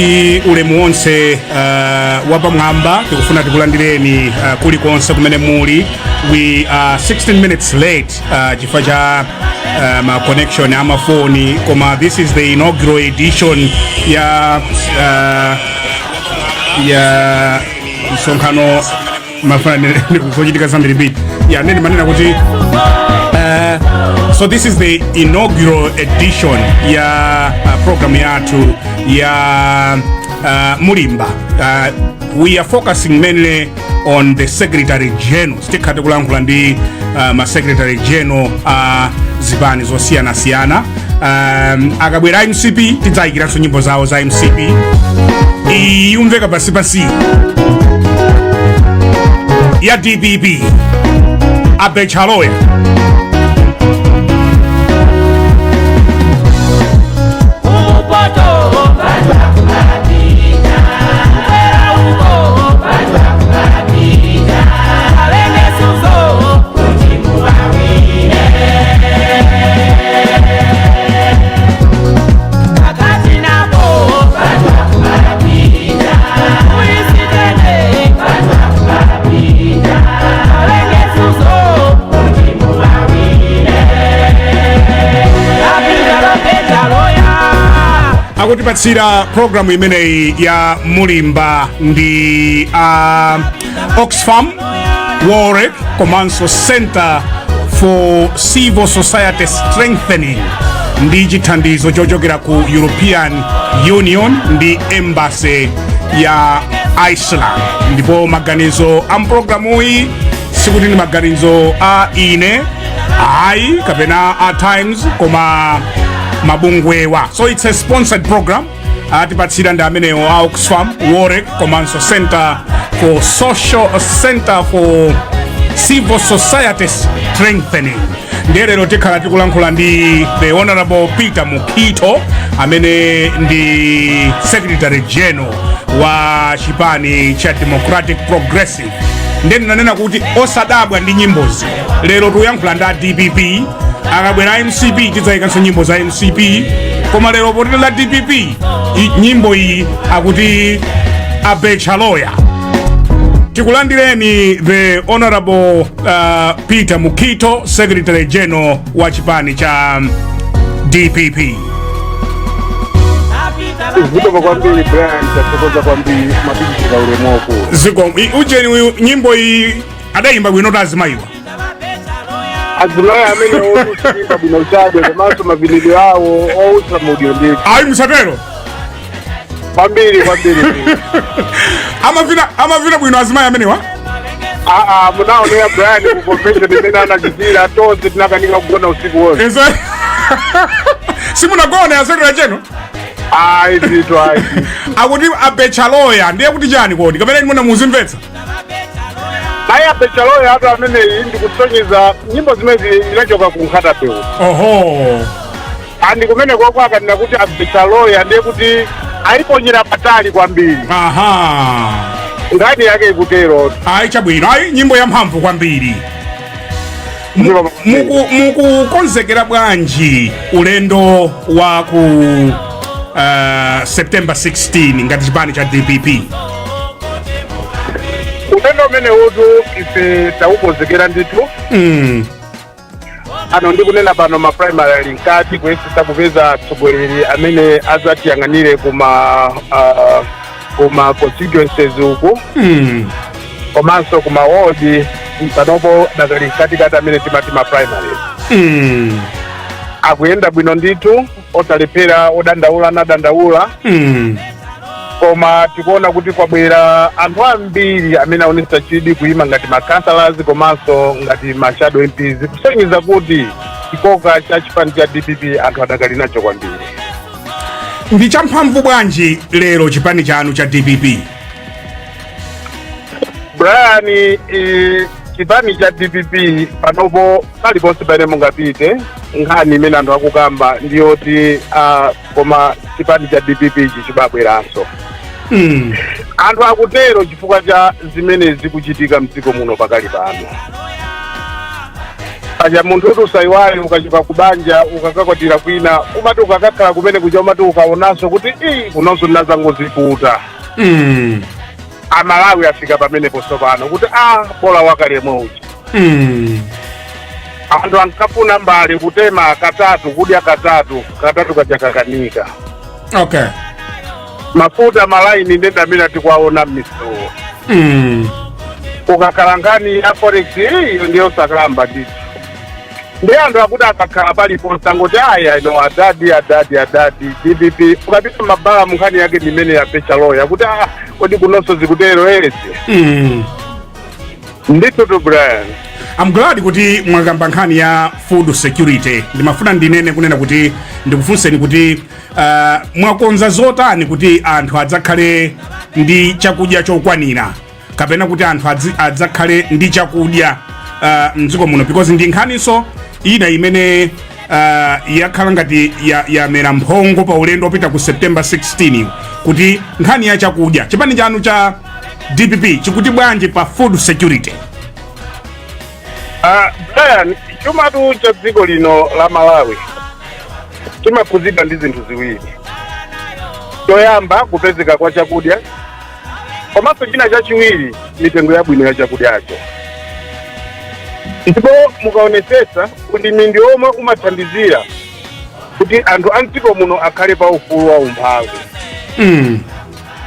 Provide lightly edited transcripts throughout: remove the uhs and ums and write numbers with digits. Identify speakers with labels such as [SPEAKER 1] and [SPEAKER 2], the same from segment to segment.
[SPEAKER 1] Ndi ulemu wonse wapamwamba tikufuna tikulandireni kulikonse kumene muli. We are 16 minutes late chifukwa cha ma connection amafoni, koma this is the inaugural edition ya msonkhano mafana zochitika zambirimbiri ya nene manena kuti so this is the inaugural edition ya program yathu ya Mulimba. We are focusing mainly on the secretary general. Tikhala tikulankhula ndi ma secretary general a zipani zosiyanasiyana. Akabwera MCP tidzayikiranso nyimbo zawo za MCP. Iyi yumveka pasipasi ya DPP, Abechaloya. Akutipatsira programu imeneyi ya Mulimba ndi Oxfam, WOLREC komanso Center for Civil Society Strengthening ndi chithandizo chochokera ku European Union ndi Embassy ya Iceland. Ndipo maganizo a mpulogalamuyi sikuti ndi maganizo a ine ayi kapena a Times, koma mabungwewa. So it's a sponsored program. Atipatsira ndi amenewo a Oxfam, WOLREC komanso Center for Civil Society Strengthening. Ndiye lero tikhala tikulankhula ndi the Honorable Peter Mukhito amene ndi Secretary General wa chipani cha Democratic Progressive. Ndiye ndinanena kuti osadabwa ndi nyimbozi. Lero tikuyankhula ndi a DPP. Akabwera MCP tidzayikanso nyimbo za MCP, koma lero poti la DPP, nyimbo iyi akuti Abechaloya. Tikulandireni the Honorable Peter Mukhito, Secretary General wa chipani cha DPP.
[SPEAKER 2] Zikomo kwambiri, Brian. Tathokoza kwambiri, mapikisika ulemu waukulu.
[SPEAKER 1] Ziko ujeni uyu, nyimbo iyi adayimba bwino azimayiwa.
[SPEAKER 2] Azimayi amene otusimba bwino chabe, komanso mavinidwe awo outsa mudyo ndithu.
[SPEAKER 1] Ayi, musatero.
[SPEAKER 2] Kwambiri kwambiri.
[SPEAKER 1] Amavina bwino azimayi amenewa.
[SPEAKER 2] Aa, munaonera Brian ku convention imene anachitira, tonse tinakanika kugona usiku wonse.
[SPEAKER 1] Ezo simunagone, a Secretary General?
[SPEAKER 2] Ayi ndithu, ayi.
[SPEAKER 1] Akuti Abechaloya, ndiye kuti chani kodi, kapena imuna muzimvetsa?
[SPEAKER 2] Ayi, Abechaloya atu ameneyi ndikusonyeza nyimbo zimene zinachoka ku Nkhata Bay. Andi kumene koko akanena kuti Abechaloya, ndiye kuti ayiponyera patali kwambiri. Nkhani yake ikutero.
[SPEAKER 1] Ayi, chabwino. Ayi, nyimbo ya mphamvu kwambiri. Mukukonzekera bwanji ulendo wa ku September 16 ngati chipani cha DPP?
[SPEAKER 2] Ulendo umene utu ife taukonzekera ndithu. Ano ndikunena pano ma primary ali mkati kuyesesa kupeza atsogoleri amene adzatiyang'anire kuma constituencies uku komanso kuma ward. Panopo dakali mkatikati amene timati ma primaries. Akuyenda bwino ndithu, osalephera, odandaula nadandaula. Koma tikuona kuti kwabwera anthu ambiri amene aonetsa chidwi kuyima ngati ma councillors komanso ngati ma shadow MPs, kusonyeza kuti chikoka cha chipani cha DPP anthu adakali nacho kwambiri.
[SPEAKER 1] Ndi champhamvu bwanji lero chipani chanu cha DPP?
[SPEAKER 2] Brian, chipani cha DPP panopo paliponse pamene mungapite, nkhani imene anthu akukamba ndiyoti koma chipani cha DPP ichi chibabweranso. Anthu akutero chifukwa cha zimene zikuchitika mdziko muno pakali pano. Paja munthu kuti usayiwale, ukachoka kubanja ukakakwatira kwina, umati ukakakhala kumene kuja, umati ukaonanso kuti ii, kunonso ndinazangoziputa. Amalawi afika pamenepo tsopano kuti a bola wakalemo uja. Anthu ankafuna mbali kutema katatu, kudya katatu, katatu kaja kakanika. Mafuta malaini ndenda amene tikuwaona m'misewu. Ukakhala nkhani ya forex, iyo ndiyo sakalamba ndithu. Ndi anthu akuti akakhala paliponse angoti aya ino adadi, adadi, adadi DPP. Ukapita mabala, mu nkhani yake ndimene yapecha loya kuti ah, kodi kunonso zikutero ezi? Ndithu tu, Brian.
[SPEAKER 1] I'm glad kuti mwakamba nkhani ya food security. Ndimafuna ndinene kunena kuti ndikufunseni kuti mwakonza zotani kuti anthu adzakhale ndi chakudya chokwanira, kapena kuti anthu adzakhale ndi chakudya mdziko muno, because ndi nkhaninso ina imene yakhala ngati yamera mphongo pa ulendo wopita ku September 16, kuti nkhani ya chakudya, chipani chanu cha DPP chikuti bwanji pa food security?
[SPEAKER 2] Brian, chumatu cha dziko lino la Malawi chimakhuzidwa ndi zinthu ziwiri. Choyamba, kupezeka kwa chakudya, komanso china chachiwiri, mitengo yabwino ya chakudyacho. Ndipo mukaonesesa, ulimi ndi omwe umathandizira kuti anthu a mdziko muno akhale pa ufulu wa umphawi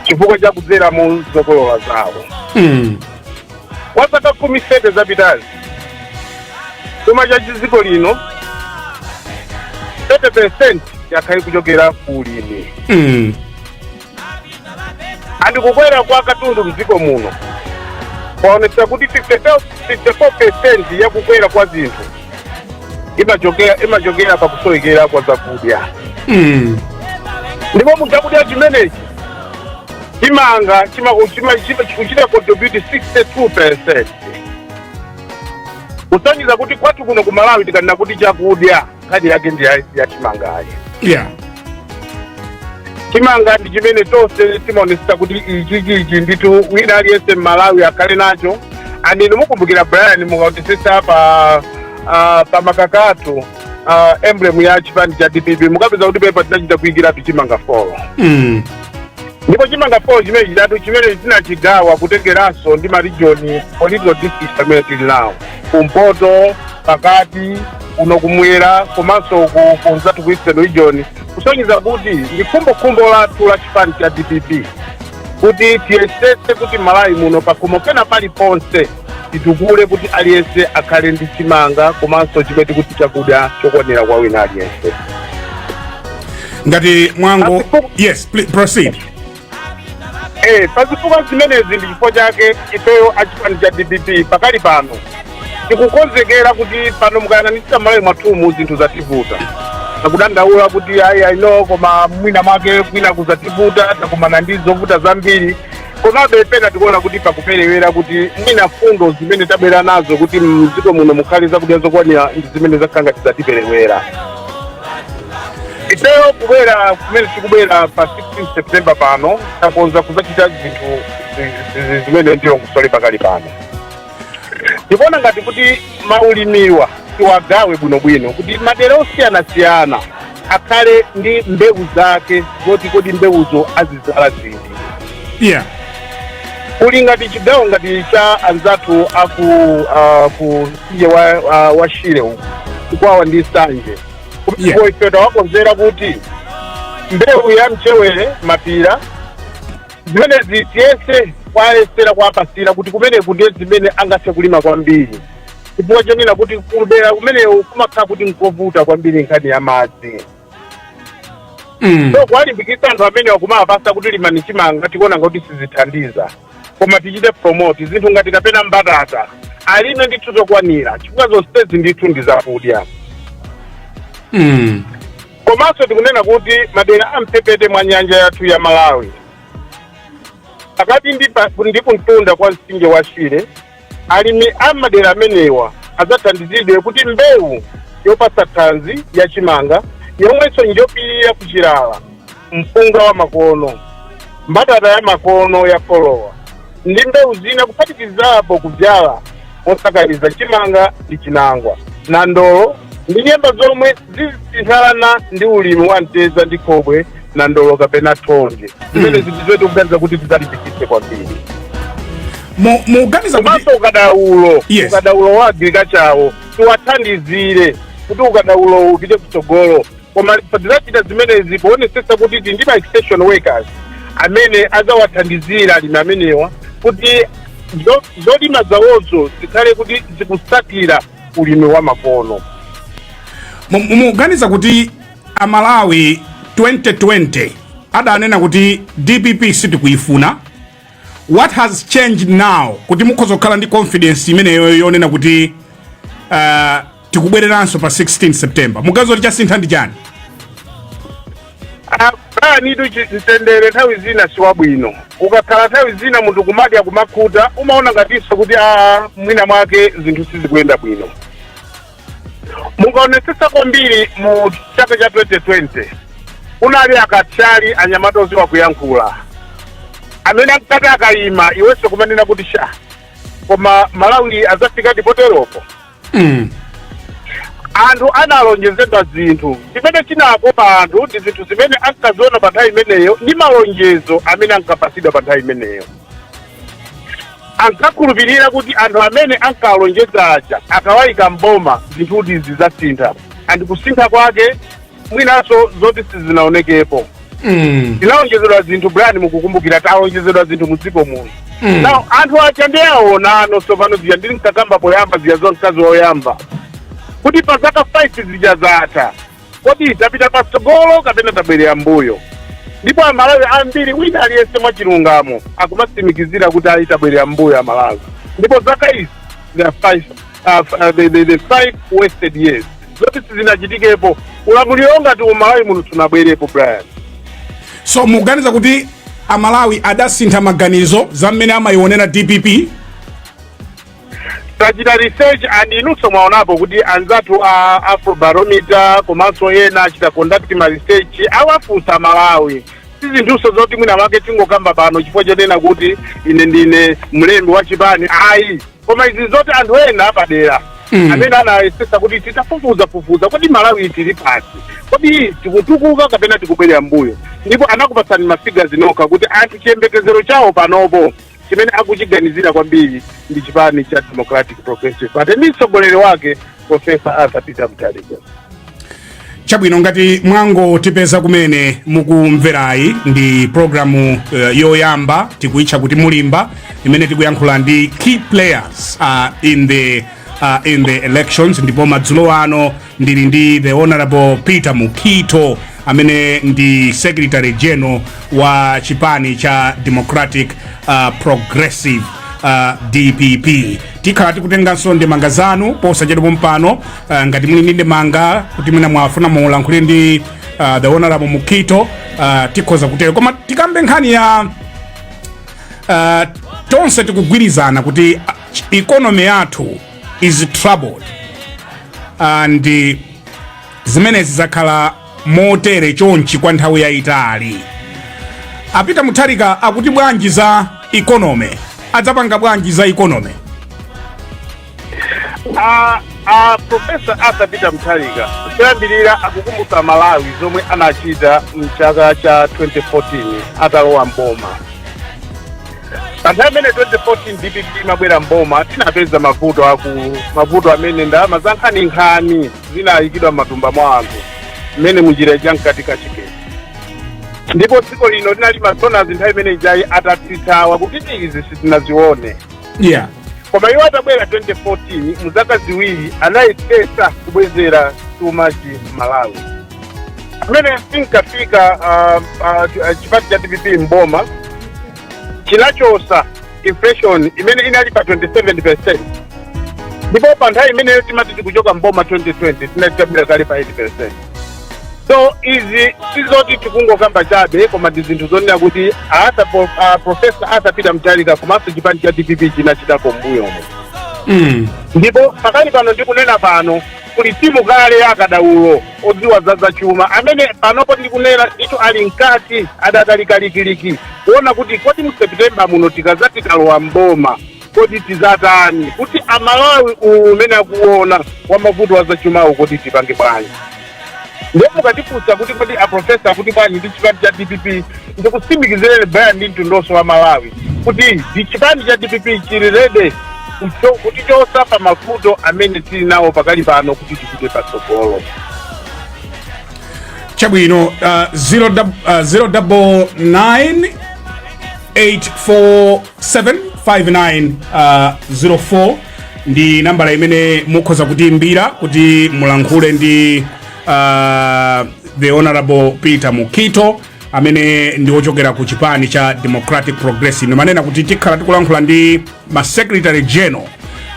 [SPEAKER 2] chifukwa cha kudzera mu zokolola zawo. Kwa zaka 10 zapitazi, chuma cha dziko lino 30% yakhale kuchokera ku ulimi. And kukwera kwa katundu mdziko muno kwaonetsa kuti 54 54% ya kukwera kwa zinthu imachokera pakusowekera kwa zakudya. Ndipo mu chakudya chimenechi, chimanga chikuchita contribute 62%, kusonyeza kuti kwathu kuno ku Malawi, tikanena kuti chakudya, nkhani yake ndi ya chimangayi. Chimanga ndi chimene tonse timaonetsa kuti ichi chichi ndithu wina aliyense mmalawi akhale nacho. And inu mukumbukira, Brian, mukaonetsetsa pa makakatu, emblem ya chipani cha DPP, mukapeza kuti pepa tinachita kuyikiratu chimanga 4. Ndipo chimanga 4 chimene chitatu chimene tinachigawa kutengeranso ndi ma region, political districts amene tili nawo, kumpoto, pakati, kuno kumwera, komanso kunzathu ku Eastern Region, kusonyeza kuti ndi khumbokhumbo lathu la chipani cha DPP kuti tiyesetse kuti Malawi muno, pakhomo pena paliponse, titukule kuti aliyense akhale ndi chimanga komanso chimene tikuti chakudya chokwanira kwa wina aliyense.
[SPEAKER 1] Ngati mwango, yes, please proceed.
[SPEAKER 2] Pazifukwa zimenezi ndi chifukwa chake ifeyo achipani cha DPP pakali pano tikukonzekera kuti pano mukayang'anitsitsa Malawi mwathumu, zinthu zativuta. Takudandaula kuti ayi, I know, koma mwina mwake kwina kuzativuta, takumana ndi zovuta zambiri. Komabe pena tikuona kuti pakuperewera kuti mwina fundo zimene tabwera nazo kuti mdziko muno mukhale zakudya zokwanira ndi zimene zakhala ngati zatiperewera. Ifeyo kubwera kumene tikubwera pa 16 September pano, takonza kuzachita zinthu zimene ndiyo kusole pakali pano. Ndikuona ngati kuti maulimiwa tiwagawe bwinobwino kuti madera osiyanasiyana akhale ndi mbewu zake zoti kodi mbewuzo azizala ziti. Kuli ngati chigawo ngati cha anzathu aku ku mtsinje wa Shire uku, Chikwawa ndi Nsanje. Kumeneko ife tawakonzera kuti mbewu ya mchewere, mapira, zimenezi tiyese kwayesera kuwapasira kuti kumeneku ndiye zimene angathe kulima kwambiri, chifukwa chonena kuti kudera kumeneku kumakhala kuti nkovuta kwambiri nkhani ya madzi. So kuwalimbikitsa anthu amene wakumawapasa kuti limani chimanga, tikuona ngati sizithandiza, koma tichite promote zinthu ngati kapena mbatata, alime ndithu zokwanira, chifukwa zonsezi ndithu ndi zakudya. Komanso tikunena kuti madera amphepete mwa nyanja yathu ya Malawi, pakati ndi kumtunda kwa mtsinje wa Shire, alimi a madera amenewa adzathandizidwe kuti mbewu yopatsa thanzi ya chimanga, yomwenso njopirira kuchilala, mpunga wa makono, mbatata ya makono ya folowa ndi mbewu zina, kuphatikizapo kubyala mosakaniza chimanga ndi chinangwa. Nandolo ndi nyemba zomwe zizithalana ndi ulimi wa mtedza ndi khobwe, nandolo kapena thonje. Zimene zinthu tikuganiza kuti tidzalimbikitse kwambiri.
[SPEAKER 1] Muganiza kuti
[SPEAKER 2] Komanso ukadaulo, ukadaulo wa agriculture tiwathandizire kuti ukadaulo upite kutsogolo. Koma tidzachita zimenezi poonetsetsa kuti tili ndi ma extension workers amene adzawathandizira alimi amenewa kuti zolima zawozo zikhale kuti zikusatira ulimi wa makono.
[SPEAKER 1] Muganiza kuti Amalawi 2020 adanena kuti DPP sitikuyifuna. What has changed now kuti mukhoza kukhala ndi confidence imeneyo yonena kuti tikubwereranso pa 16 September? Muganiza kuti chasintha ndi chani?
[SPEAKER 2] Brian, mtendere nthawi zina si wabwino. Ukakhala nthawi zina munthu kumadya kumakhuta, umaona ngatinso kuti aa, mwina mwake zinthu sizikuyenda bwino. Mukaonetsetsa kwambiri, mu chaka cha 2020 kunali akatswiri, anyamata oziwa kuyankhula, amene ankati akayima iwenso kumanena kuti sha, koma Malawi adzafika ndipoteropo. Anthu analonjezedwa zinthu. Chimene chinakopa anthu ndi zinthu zimene ankaziona pa nthawi imeneyo ndi malonjezo amene ankapasidwa pa nthawi imeneyo. Ankakhulupirira kuti anthu amene ankalonjeza aja akawayika mboma, zinthuti zidzasintha, and kusintha kwake mwinanso zoti sizinaonekepo. Tinalonjezedwa zinthu, Brian, mukukumbukira, talonjezedwa zinthu mu dziko muno. Now anthu aja ndi aonano tsopano zija ndili nkakamba poyamba zija za mkazi woyamba, kuti pa zaka 5 zija zatha, kodi tapita patsogolo kapena tabwerera mbuyo? Ndipo Amalawi ambiri, wina aliyense mwachilungamo akumatsimikizira kuti ayi, tabwerera mbuyo Amalawi. Ndipo zaka izi, the five, the 5 wasted years zoti sizinachitikepo, ulamuliro ngati umalawi muno sunabwerepo, Brian.
[SPEAKER 1] So mukuganiza kuti Amalawi adasintha maganizo za mmene amayionera DPP?
[SPEAKER 2] Tachita research and inunso mwaonapo kuti anzathu a Afrobarometer komanso ena achita conduct ma research, awafunsa Malawi. Si zinthunso zoti mwina mwake tingokamba pano chifukwa chonena kuti ine ndine mlembi wa chipani, ayi, koma izi zoti anthu ena padera amene anayesesa kuti titafufuza fufuza, kodi Malawi tili pasi, kodi tikutukuka kapena tikubwerera mbuyo? Ndipo anakupatsani ma figures nokha kuti anthu chiyembekezero chawo panopo chimene akuchiganizira kwambiri ndi chipani cha Democratic Progressive Party ndi mtsogoleri wake Professor Arthur Peter Mutharika.
[SPEAKER 1] Chabwino, ngati mwangotipeza kumene mukumverayi, ndi programu yoyamba tikuitcha kuti Mulimba, imene tikuyankhula ndi key players in the elections. Ndipo madzulo ano ndili ndi the Honorable Peter Mukhito, amene ndi Secretary General wa chipani cha Democratic Progressive, DPP. Tikhala tikutenganso ndemanga zanu posachedwa pompano. Ngati muli ndi ndemanga kuti mwina mwafuna mulankhule ndi the Honorable Mukhito, tikhoza kutero. Koma tikambe nkhani ya tonse tikugwirizana kuti economy yathu is troubled, and zimenezi zakhala motere chonchi kwa nthawi yayitali. A Peter Mutharika akuti bwanji za economy? Adzapanga bwanji za economy?
[SPEAKER 2] Professor Arthur Peter Mutharika kuyambirira akukumbutsa Malawi zomwe anachita mchaka cha 2014 atalowa mboma. Pa nthawi imene 2014 DPP imabwera mboma, tinapeza mavuto akulu, mavuto amene ndalama za nkhaninkhani zinayikidwa m'matumba mwa anthu mmene munjira ija mkati kachikeni. Ndipo dziko lino linali ma donors nthawi imene ijayi atatsitsawa kuti izi sitinazione. Koma iwo atabwera 2014, mu zaka 2 anayesesa kubwezera chumachi Malawi. Pamene tinkafika chipani cha DPP mboma, chinachosa inflation imene inali pa 27, ndipo pa nthawi imeneyo timati tikuchoka mboma 2020 tinali tabwera kale pa 8. So izi sizoti tikungokamba chabe, koma ndi zinthu zonena kuti Professor Arthur Peter Mutharika komanso chipani cha DPP chinachitako mbuyomo. Ndipo pakali pano ndikunena pano, kuli timu kale ya akadaulo odziwa za zachuma amene panopo ndikunena ndithu ali mkati, adakali kalikiliki kuona kuti kodi mu September muno tikazati tikalowa mboma Kodi tizatani kuti Amalawi uwu umene akuona wa mavuto wa zachumawo, kodi tipange bwanji? Ndiye mukatifunsa kuti kodi aprofesa akuti bwanji ndi chipani cha DPP, ndikutsimikizireni Brian ndi mtundonso wa Malawi kuti ndi chipani cha DPP chili ready kutichosa pa mavuto amene tili nawo pakali pano kuti tipite patsogolo.
[SPEAKER 1] Chabwino, 0 999 847 5904 ndi nambala imene mukhoza kutiimbira kuti mulankhule ndi the Honorable Peter Mukhito amene ndi wochokera ku chipani cha Democratic Progressive. Manena kuti tikhala tikulankhula ndi ma secretary general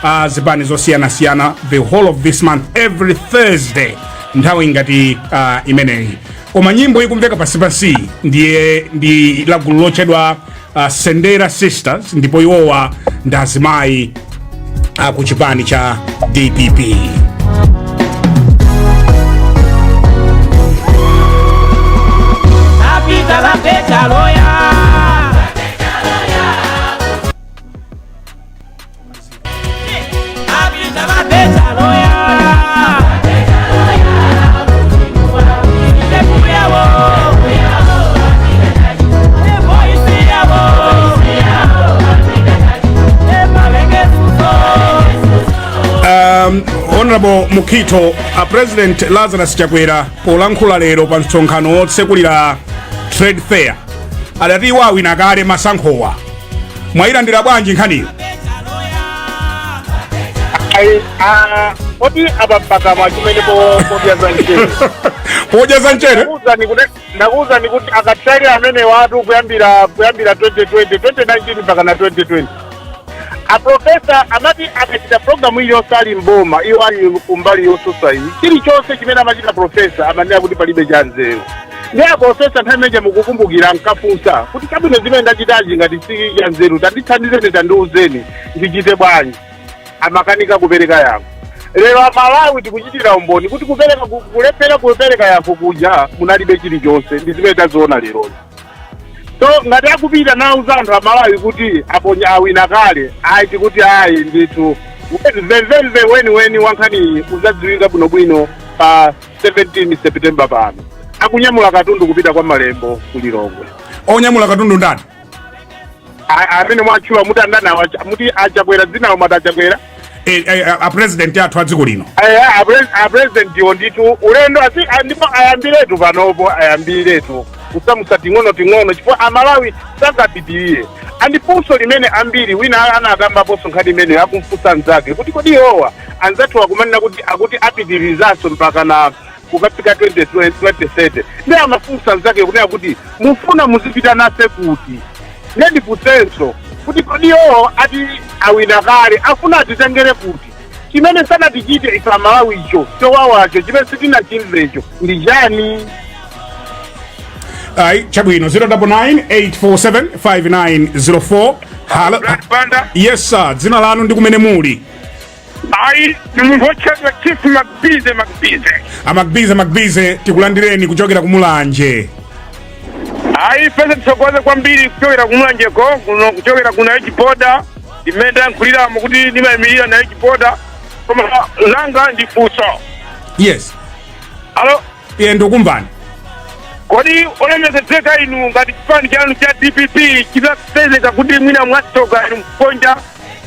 [SPEAKER 1] a zipani zosiyanasiyana the whole of this month, every Thursday nthawi ngati imeneyi. Koma nyimbo ikumveka pansipansi ndiye ndi la gulu lotchedwa Sendera Sisters, ndipo iwowa ndi azimayi aku chipani cha DPP.
[SPEAKER 3] Apita la petaloya. Apita la petaloya. Ebuyawo. Eboisiyawo. Emalengesuso.
[SPEAKER 1] Honorable Mukhito, a President Lazarus Chakwera polankhula lero pa msonkhano wotsekulira trade fair adati iwo awina kale masankhowa. Mwayilandira bwanji nkhaniyo?
[SPEAKER 2] Ayi, kodi apa pakamwa chimene podya za mchere?
[SPEAKER 1] Podya za mchere.
[SPEAKER 2] Ndakuwuzani kuti akatswiri amene watu kuyambira 2020, 2019 mpaka na 2020, aprofesa amati akachita programu iliyonse ali mboma, iwo ali kumbali yosusa iyi, chilichonse chimene amachita profesa amanena kuti palibe cha nzeru. Ndi aprofesa nthawi imeneja mukukumbukira nkafunsa kuti chabwino, zimene ndachitachi ngati si cha nzeru, tandithandizeni, tandiuzeni ndichite bwanji? Amakanika kupereka yankho. Lero Amalawi tikuchitira umboni kuti kulephera kupereka yankho kuja munalibe chilichonse, ndi zimene taziona lerozi. So ngati akupita nauza anthu Amalawi kuti aponya awina kale, ayi, tikuti ayi ndithu, mvemvemve weniweni wankhaniyi uzadziwika bwinobwino pa 17 September pano akunyamula katundu kupita kwa Malembo ku Lilongwe.
[SPEAKER 1] Onyamula katundu ndani?
[SPEAKER 2] Amene mwatchula muti andani awa? Muti Achakwera, dzinawo mati Achakwera?
[SPEAKER 1] E, a president athu a dziko lino.
[SPEAKER 2] Aya, a president iwo ndithu ulendo asi ndipo ayambiretu panopo, ayambiretu kusamusa ting'ono ting'ono chifukwa Amalawi sangapitirire. Andifunso limene ambiri wina anakambaponso nkhani imeneyo akumfunsa anzake kuti kodi iwowa anzathu akumanena kuti akuti apitirizanso mpaka na kukafika 2030, ndi amafunsa anzake kunena kuti mufuna muzipita nase kuti? Ndifunsenso kuti kodi iwowo ati awina kale, afuna atitengere kuti? Chimene sanatichite ife Amalawicho, chowawacho chimene sitinachimvecho ndi chani?
[SPEAKER 1] Ayi, chabwino, 099 847 5904. Hello.
[SPEAKER 4] Banda.
[SPEAKER 1] Yes sir, dzina lanu ndi kumene muli?
[SPEAKER 4] Ayi, ni munthu wotchedwa Chief Macbize Macbize.
[SPEAKER 1] Amacbize Macbize, tikulandireni kuchokera kumulanje.
[SPEAKER 4] Ayi, fese tithokoze kwambiri kuchokera kumulanjeko kuno, kuchokera kuna H border imene ndayankhuliramo kuti ndimayimirira na H border, koma langa ndi funso.
[SPEAKER 1] Yes.
[SPEAKER 4] Alo?
[SPEAKER 1] Iye, ndikukumvani.
[SPEAKER 4] Kodi olemekezeka inu, ngati chipani chanu cha DPP chitapezeka kuti mwina mwatsoka inu mkonja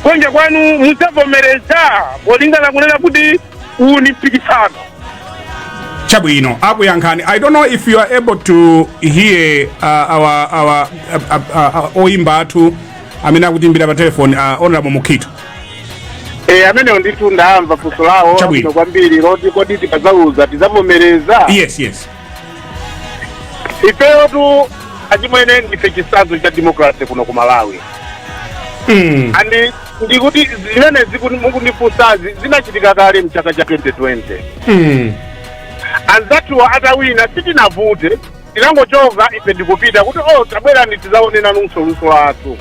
[SPEAKER 4] konja kwanu, mudzavomereza polingana kunena kuti uwu ni mpikisano?
[SPEAKER 1] Chabwino, akuyankhani. I don't know if you are able to hear our oyimba athu amene akutimbira pa telefoni, Honorable Mukhito.
[SPEAKER 2] Eh, amenewo ndithu ndamva funso lawo.
[SPEAKER 1] Chabwino.
[SPEAKER 2] Bwino kwambiri, loti kodi tikadzaluza tidzavomereza?
[SPEAKER 1] Yes.
[SPEAKER 2] Ifeyotu achimwene ndife chitsanzo cha democracy kuno ku Malawi. Andi ndikuti zimene mukundifunsazi zinachitika kale mchaka cha 2020. Anzathuwa atawina sitinavute, tinangochoka ife ndikupita kuti oh, tabwerani tidzaone luso luso lathu.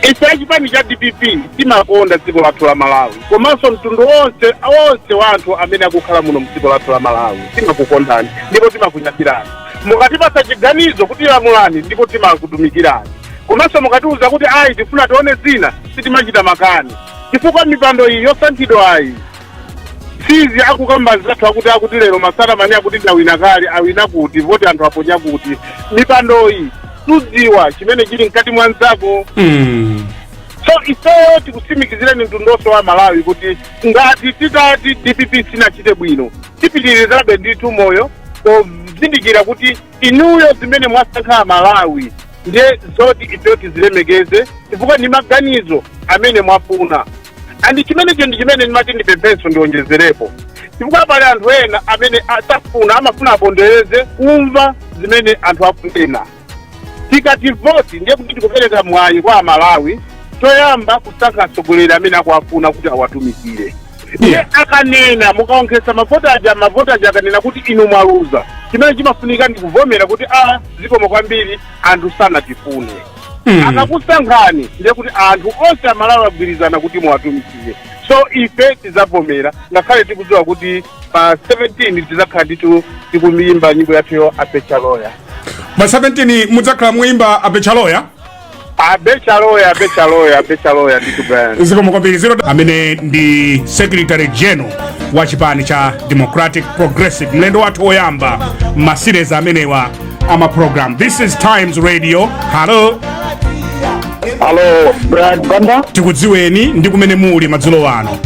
[SPEAKER 2] Ife achipani cha DPP timakonda dziko lathu la Malawi komanso mtundu wonse wonse wa anthu amene akukhala muno mdziko lathu la Malawi. Timakukondani ndipo timakunyadirani. Mukatipatsa chiganizo kuti lamulani, ndipo timakutumikirani. Komanso mukatiuza kuti ayi, tifuna tione zina, sitimachita makani, chifukwa mipando iyi yosankhidwa ayi sizi akukamba zathu akuti lero masana mani akuti ndawina kale, awina kuti voti, anthu aponya kuti mipandoyi sudziwa chimene chili mkati mwa mzako. So ifeyo tikusimikizireni mtundu wonse wa Malawi kuti ngati titati DPP sinachite bwino, tipitirizabe ndithu moyo pozindikira kuti inuyo zimene mwasankha Malawi ndiye zoti ifeyo tizilemekeze, chifukwa ndi maganizo amene mwafuna. And chimenecho ndi chimene ndimati ndipemphenso ndionjezerepo, chifukwa pali anthu ena amene asafuna, amafuna apondereze kumva zimene anthu akunena. Tikati voti, ndiye kuti tikupereka mwayi kwa Amalawi toyamba kusankha atsogoleri amene akuafuna kuti awatumikire. Ndiye akanena, mukaonkhesa mavoti aja, mavoti aja akanena kuti inu mwaluza, chimene chimafunika ndi kuvomera kuti a zikomo kwambiri, anthu sanatifune. Akakusankhani, ndiye kuti anthu onse Amalawi agwirizana kuti muwatumikire. So ife tidzavomera, ngakhale tikudziwa kuti pa 17 tidzakhala ndithu tikumiyimba nyimbo yathuyo, "Abechaloya".
[SPEAKER 1] Pa 17 mudzakhala muimba "Abechaloya"?
[SPEAKER 2] "Abechaloya, abechaloya, abechaloya" ndithu, Brian.
[SPEAKER 1] Zikomo kwambiri. Zero amene ndi Secretary General wa chipani cha Democratic Progressive, mlendo wathu woyamba ma series amenewa ama program. This is Times Radio. Hello.
[SPEAKER 5] Hello, Brian Banda.
[SPEAKER 1] Tikudziweni ndi kumene muli madzulo ano.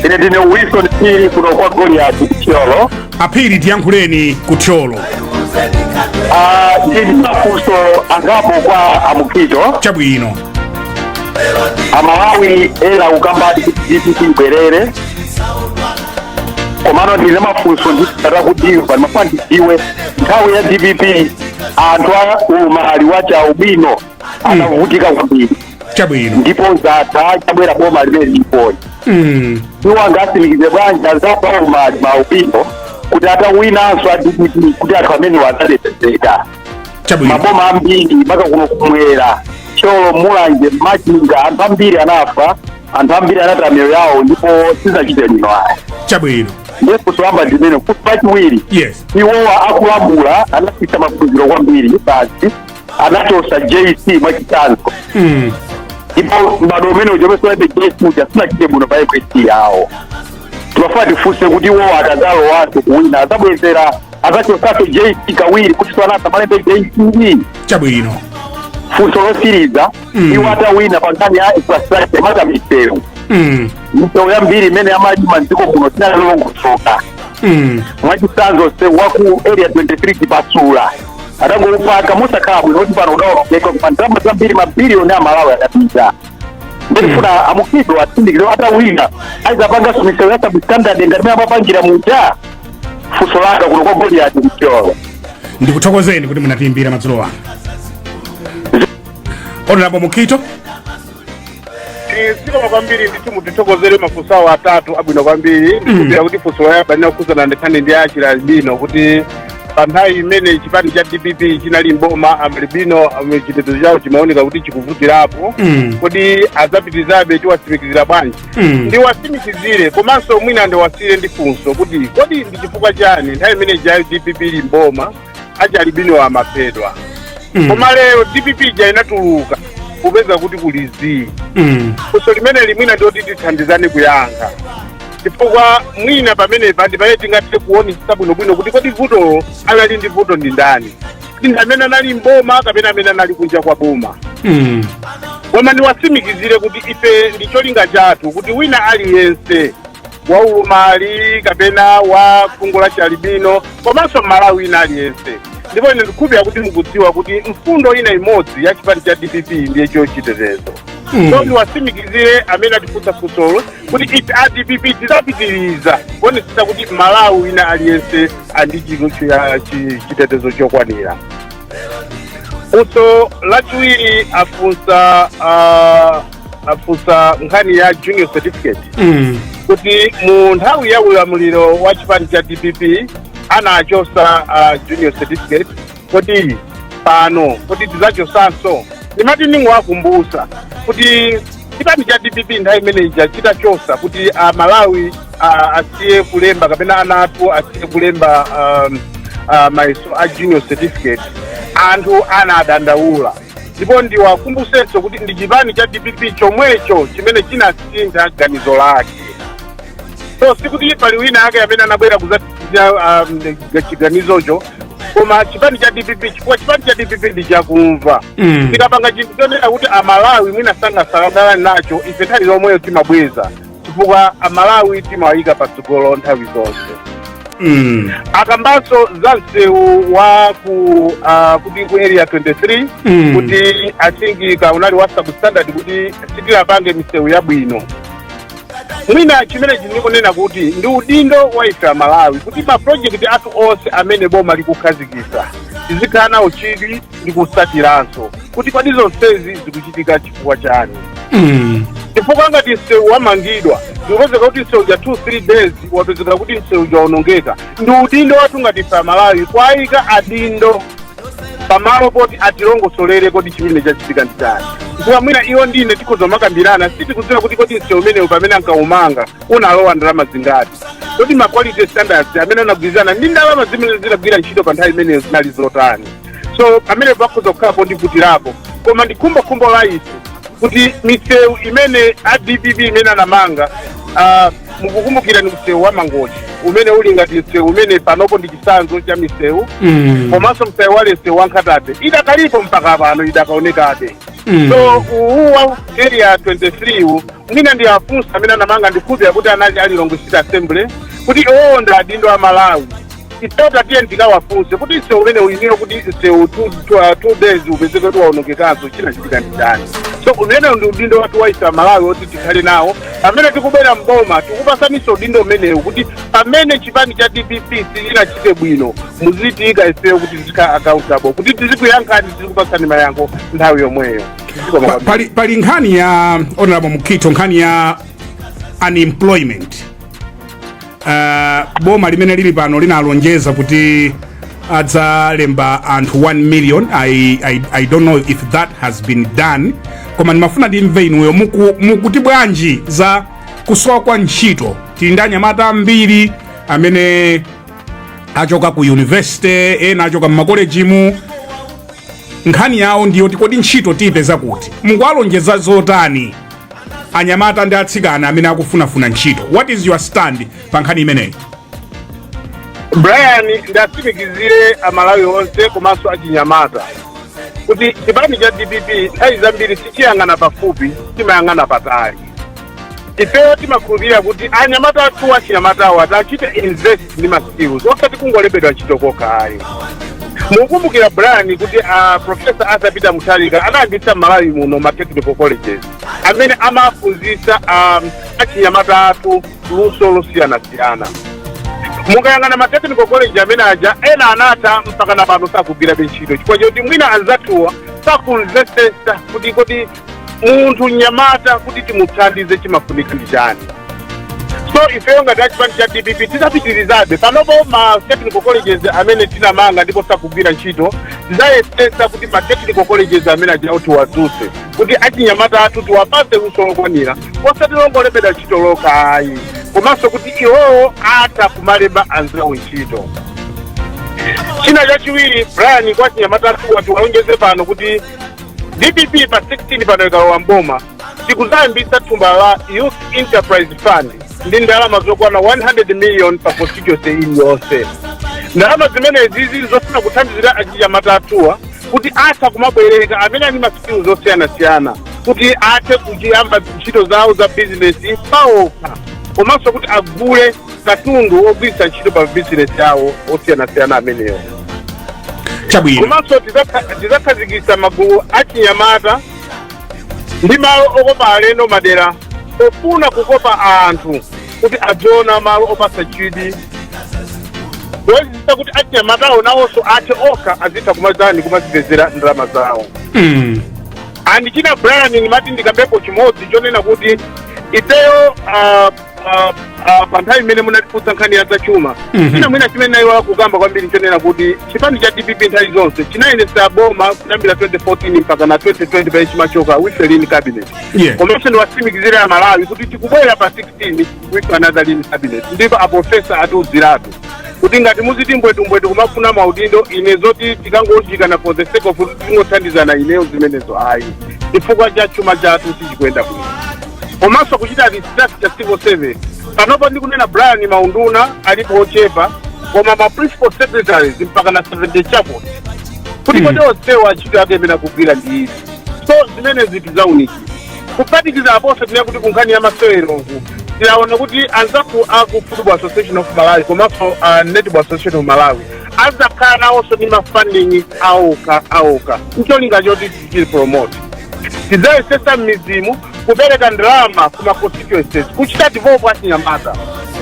[SPEAKER 5] Ine ndine Wilson Phiri, kuno kwa Goliath, Thyolo.
[SPEAKER 1] Aphiri, tiyankhuleni ku Thyolo.
[SPEAKER 5] Ah, ndili mafunso angapo kwa Amukhito.
[SPEAKER 1] Chabwino.
[SPEAKER 5] Amalawi ena kukamba DPP ibwerere, komano ndine mafunso nditata kudziwa, ndimafuna ndidziwe nthawi ya DPP anthu a ulumali wa chialubino anavutika kwambiri. Ndipo zatha, chabwera boma limene lilipoli, iwo angasimikize bwanji anzathu aulumali maalubino kuti atawinanso a DPP kuti anthu amene adzatetezeka? Maboma ambiri, mpaka kuno kumwera, Thyolo, Mulanje, Machinga, anthu ambiri anafa, anthu ambiri anataya miyoyo yawo, ndipo sizachite lino aya. Ndiye kusoyamba ndimene kuti pachiwiri, iwowa akulamula anasisa maphunziro kwambiri basi, anachosa JC mwachitsanzo, ndipo m'bado umene uja umene JC uja sinachite bwino pa MSC yawo. Timafuna tifunse kuti iwowa akadzalowanso kuwina, adzabwezera, adzachosanso JC kawiri kuti sanasa malembe JCE? Funso losiriza, iwo atawina, pa nkhani ya infrastructure, maka misewu, misewu yambiri imene amalima mdziko muno sinalongosoka. Mwachitsanzo, msewu wa ku Area 23 Chipasula atangoupaka musakhala bwino kuti pano udawonongeka, koma ndalama zambiri, mabiliyoni a Malawi adapita. Ndikufuna Amukhito atsindikire, atawina ayizapanganso misewu ya substandard ngati imene amapangira muja? Funso langa, kuno kwa Goliati kuThyolo.
[SPEAKER 1] Ndikuthokozeni kuti munatiimbira madzulo ano, Honorable Mukhito.
[SPEAKER 2] Zikomo kwambiri ndithu, mutithokozere. Mafunso awo atatu abwino kwambiri. Ndikupira kuti funso loyamba linakukhuzana ndikhani ndi achialubino, kuti pa nthawi imene chipani cha DPP chinali mboma, amalubino chitetezo chawo chimaoneka kuti chikuvutirapo. Kodi adzapitirizabe? Tiwatsimikizira bwanji? Ndiwatsimikizire, komanso mwina ndiwasire ndi funso kuti kodi ndi chifukwa chani nthawi imene jayo DPP ili mboma achialubino amaphedwa, koma lero DPP ja inatuluka kupeza kuti kuli zii? Funso limene limwina ndoti tithandizane kuyankha, chifukwa mwina pamenepa ndi pamene tingathe kuonesa bwinobwino kuti kodi vutolo anali ndi vuto ndi ndani, kuti ndi amene anali mboma kapena amene anali kunja kwa boma. Koma ndiwatsimikizire kuti ife ndi cholinga chathu kuti wina aliyense waulumali kapena wa khungu la chialubino, komanso Mmalawi wina aliyense. Ndipo ine ndikukhulupirira kuti mukudziwa kuti mfundo ina imodzi ya chipani cha DPP ndiye chitetezo. So ndiwatsimikizire amene atifunsa funsolo kuti ife a DPP tidzapitiriza kuonetsetsa kuti Malawi wina aliyense andi chitetezo chokwanira. Funso lachiwiri afunsa, afunsa nkhani ya junior certificate, kuti mu nthawi ya ulamuliro wa chipani cha DPP anachosa junior certificate, kodi pano kuti tidzachosanso? Ndimati ndingowakumbusa kuti chipani cha DPP nthawi imeneyi chitachosa kuti Amalawi asiye kulemba kapena ana athu asiye kulemba mayeso a junior certificate, anthu anadandaula. Ndipo ndiwakumbusenso kuti ndi chipani cha DPP chomwecho chimene chinasintha ganizo lake. So sikuti pali wina ake amene anabwera kuzatizira chiganizocho, koma chipani cha DPP, chifukwa chipani cha DPP ndi chakumva. Tikapanga chinthu chonena kuti Amalawi mwina sangasangalale nacho, ife nthawi zomweyo timabweza, chifukwa Amalawi timawayika patsogolo nthawi zonse. Akambanso za msewu wa ku kuti ku Area 23, kuti I think ka unali wa substandard, kuti sitilapange misewu yabwino. Mwina chimene ndikunena kuti ndi udindo wa ife Amalawi kuti ma project athu onse amene boma likukhazikitsa tizikhala nawo chidwi ndi kusatiranso kuti kodi zonsezi zikuchitika chifukwa chani. Chifukwa ngati msewu wamangidwa, ndikupezeka kuti msewu ja 2 3 days wapezeka kuti msewu jaonongeka, ndi udindo wathu ngati ife Amalawi kwayika adindo pamalo poti atilongosolere kodi chimene chachitika ndi chani, chifukwa mwina iwo ndine tikhoza makambirana, sitikudziwa kuti kodi msewu umenewu pamene ankaumanga unalowa ndalama zingati, kodi ma quality standards amene anagwirizana ndi ndalama zimene zinagwira ntchito pa nthawi imeneyo zinali zotani. So pamene pakhoza kukhalapo ndivutirapo, koma ndi khumbokhumbo la ife kuti misewu imene a DPP imene anamanga, mukukumbukira ni msewu wa Mangochi umene uli ngati msewu umene panopo ndi chitsanzo cha misewu, komanso msewu wale msewu wa Nkhata Bay idakalipo mpaka pano, idakaonekabe. So uwu wa Area 23 uwu, mwina ndi afunsa amene anamanga, ndikhulupirira kuti anali ali Lilongwe City Assembly, kuti iwowo ndi adindo a Malawi. Ifeyo tiye ndikawafunse kuti msewu umene uyimire kuti msewu 2 days upezeke kuti waonongekanso, chinachitika ndi chani? So umenewu ndi udindo wathu wa ife Amalawi oti tikhale nawo. Pamene tikubwera mboma, tikupasaninso udindo umenewu kuti pamene chipani cha DPP sichinachite bwino, muzitiyika ifeyo kuti tizikhala accountable, kuti tizikuyankhani, tizikupatsani mayankho nthawi yomweyo.
[SPEAKER 1] Pali nkhani ya, Honorable Mukhito, nkhani ya unemployment. Boma limene lili pano linalonjeza kuti adzalemba anthu 1 million. I don't know if that has been done, koma ndimafuna ndimve inuyo mukuti bwanji za kusowa kwa ntchito. Tili ndi anyamata ambiri amene achoka ku university, ena achoka mmakolejimu. Nkhani yawo ndiyoti kodi ntchito tiyipeza kuti? Mukuwalonjeza zotani anyamata ndi atsikana amene akufunafuna ntchito? What is your stand pa nkhani imeneyi?
[SPEAKER 2] Brian, ndatsimikizire Amalawi onse komanso achinyamata kuti chipani cha DPP nthawi zambiri sichiyang'ana pafupi, chimayang'ana patali. Ifeyo timakhulupirira kuti anyamata athu achinyamatawo atachite invest ndi ma skills, osati kungolembedwa ntchito kokha ayi. Mukumbukira, Brian, kuti Professor Arthur Peter Mutharika anayambitsa Malawi muno ma technical colleges amene amaphunzitsa achinyamata athu luso losiyanasiyana. Mukayang'ana ma technical college amene aja, ena anatha, mpaka na pano sakugwirabe ntchito, chifukwa choti mwina anzathuwa sakumvetsetsa kuti kodi munthu mnyamata kuti timuthandize chimafunika ndi chani. So ifeyo ngati achipani cha DPP tidzapitirizabe. Panopo ma technical colleges amene tinamanga ndipo sakugwira ntchito, tidzayesetsa kuti ma technical colleges amene ajawo tiwadzutse, kuti achinyamata athu tiwapatse luso lokwanira, osati longolembedwa ntchito lokha ayi, komanso kuti iwowo atha kumalemba anzawo ntchito. China chachiwiri, Brian, kwa achinyamata athu tiwalonjeze pano kuti DPP pa 16 pano ikalowa mboma, tikuzayambitsa thumba la Youth Enterprise Fund ndi ndalama zokwana 100 million pa constituency iliyonse. Ndalama zimenezi zili zofuna kuthandizira achinyamata athuwa kuti atha kumabwereka amene ali ma skills osiyanasiyana, kuti athe kuchiyamba ntchito zawo za bizinesi paokha, komanso kuti agule katundu ogwiritsa ntchito pa bizinesi yawo osiyanasiyana amenewo. Komanso tidzakhazikitsa magulu achinyamata ndi malo okopa alendo madera, ofuna kukopa anthu kuti adziona malo opatsa chidwi, kuyesesa kuti achinyamatawo nawonso athe okha azitha kumazani kumazipezera ndalama zawo. And china, Brian, ndimati ndikambepo chimodzi chonena kuti ifeyo pa nthawi imene munatifunsa nkhani ya zachuma, china mwina chimene nayiwala kukamba kwambiri chonena kuti chipani cha DPP nthawi zonse chinayendetsa boma kuyambira 2014 mpaka na 2020 pamene chimachoka with a lean cabinet. Komanso ndiwatsimikizire Amalawi kuti tikubwera pa 16 with another lean cabinet, ndipo aprofesa atiuziratu kuti Kuti ngati muziti mbwetumbwetu kumafuna maudindo, ine zoti tikangounjikana for the sake of kuti tingothandizana, ineyo zimenezo ayi, chifukwa cha chuma chathu sichikuyenda bwino. Komanso kuchita restructure civil service. Panopo ndikunena, Brian, maunduna alipo ochepa, koma ma principal secretaries mpaka na 70 chakuti kuti kodi onsewa ntchito yake imene akugwira ndi izi? So zimenezi tizaunikira. Kuphatikiza aponso, tinena kuti kunkhani ya masewero uku tinaona kuti anzathu aku Football Association of Malawi komanso Netball Association of Malawi azakhala nawonso ndi ma funding awoka awoka, ncholinga choti tichili promote. Tidzayesesa m'midzimu kupereka ndalama kuma constituencies kuchita develop achinyamata.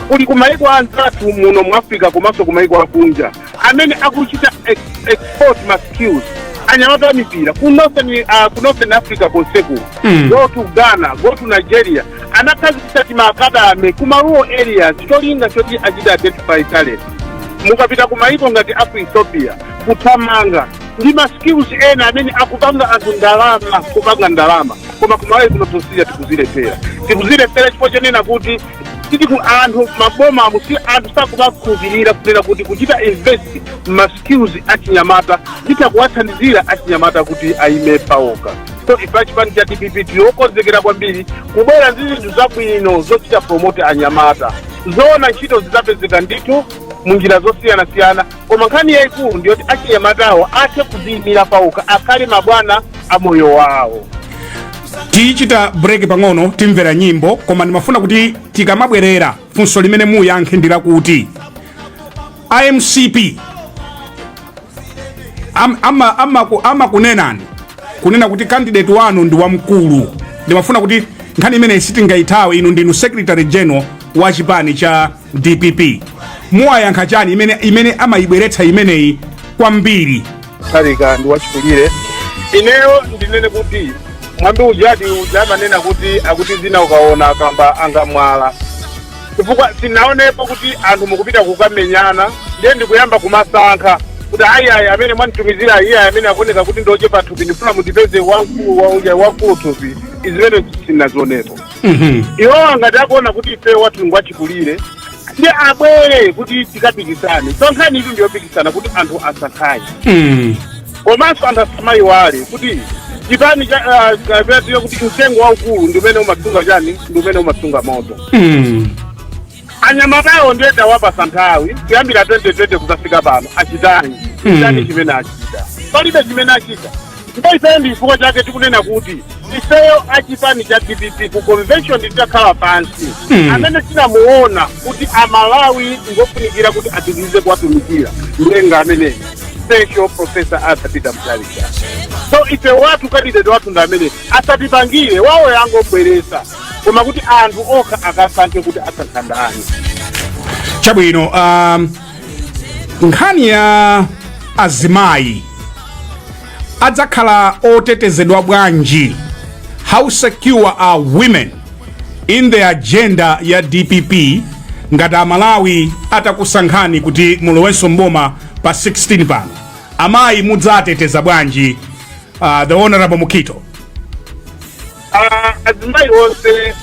[SPEAKER 2] Kuli kumaiko anzathu muno mu Africa komanso kumaiko akunja amene akuchita export ma skills anyamata amipira ku Northern Africa konseku. Go to Ghana, go to Nigeria, anakhazikitsa tima academy kuma rural areas, cholinga choti achite identify talent. Mukapita kumaiko ngati aku Ethiopia, kuthamanga ndi ma skills ena amene akupanga anthu ndalama, kupanga ndalama. Koma kumalawi kuno tosiya tikuzilephera, tikuzilephera chifukwa chonena kuti titi ku anthu maboma amu si anthu sakumakhulupirira kunena kuti kuchita invest ma skills achinyamata nditha kuwathandizira achinyamata kuti ayime paokha. So ife achipani cha DPP tiokonzekera kwambiri kubwera ndi zinthu zabwino zochita promote anyamata. Zoona, ntchito zidzapezeka ndithu munjira zosiyanasiyana, koma nkhani yayikulu ndiyoti achinyamatawo athe kuziyimira paokha, akhale mabwana a moyo wawo.
[SPEAKER 1] Tichita break pang'ono, timvera nyimbo, koma ndimafuna kuti tikamabwerera funso limene muyankhe ndi lakuti iMCP amakunenani kunena kuti candidate wanu ndi wamkulu. Ndimafuna kuti nkhani imeneyi sitingayithawe. Inu ndinu secretary general wa chipani cha DPP, muwayankha chani imene amayibweretsa imeneyi kwambiri?
[SPEAKER 2] Mutharika ndi wachikulire. Ineyo ndinene kuti mwambi ujati uja amanena kuti akuti zina ukaona akamba angamwala, chifukwa sinaonepo kuti anthu mukupita kukamenyana, ndiye ndikuyamba kumasankha kuti ayi, amene mwanditumizira iye amene akuoneka kuti ndochepa thupi, ndifuna mundipeze wamkulu wauja wamkulu thupi. Izimene sinazionepo. Iwowa ngati akuona kuti ife wathu ngwachikulire, ndi abwere kuti tikapikisane. So nkhani itu ndiyopikisana kuti anthu asankhane. Komanso anthu asamayiwale kuti chipani cha kuti mtengo waukulu ndi umene umasunga chani, ndi umene umasunga moto. Anyamatawo ndiye tawapasa nthawi kuyambira 2020 kuzafika pano, achitani? Chitani chimene achita? Palibe chimene achita. Ndipo ifeyo ndi chifukwa chake tikunena kuti ifeyo achipani cha DPP ku convention titakhala pansi, amene tinamuona kuti Amalawi ngofunikira kuti apitirize kuwatumikira, ndenga ameneyi Special Professor Arthur Peter Mutharika. So ife wathu candidate wathu ndi amene asatipangire wawo yangobweresa, koma kuti anthu okha akasankhe kuti asankha ndani.
[SPEAKER 1] Chabwino. Nkhani ya azimayi adzakhala otetezedwa bwanji? How secure are women in the agenda ya DPP ngati Amalawi atakusankhani kuti mulowenso mboma pa 16 pano? Amayi mudzateteza bwanji, the Honorable Mukhito?
[SPEAKER 2] Azimayi onse,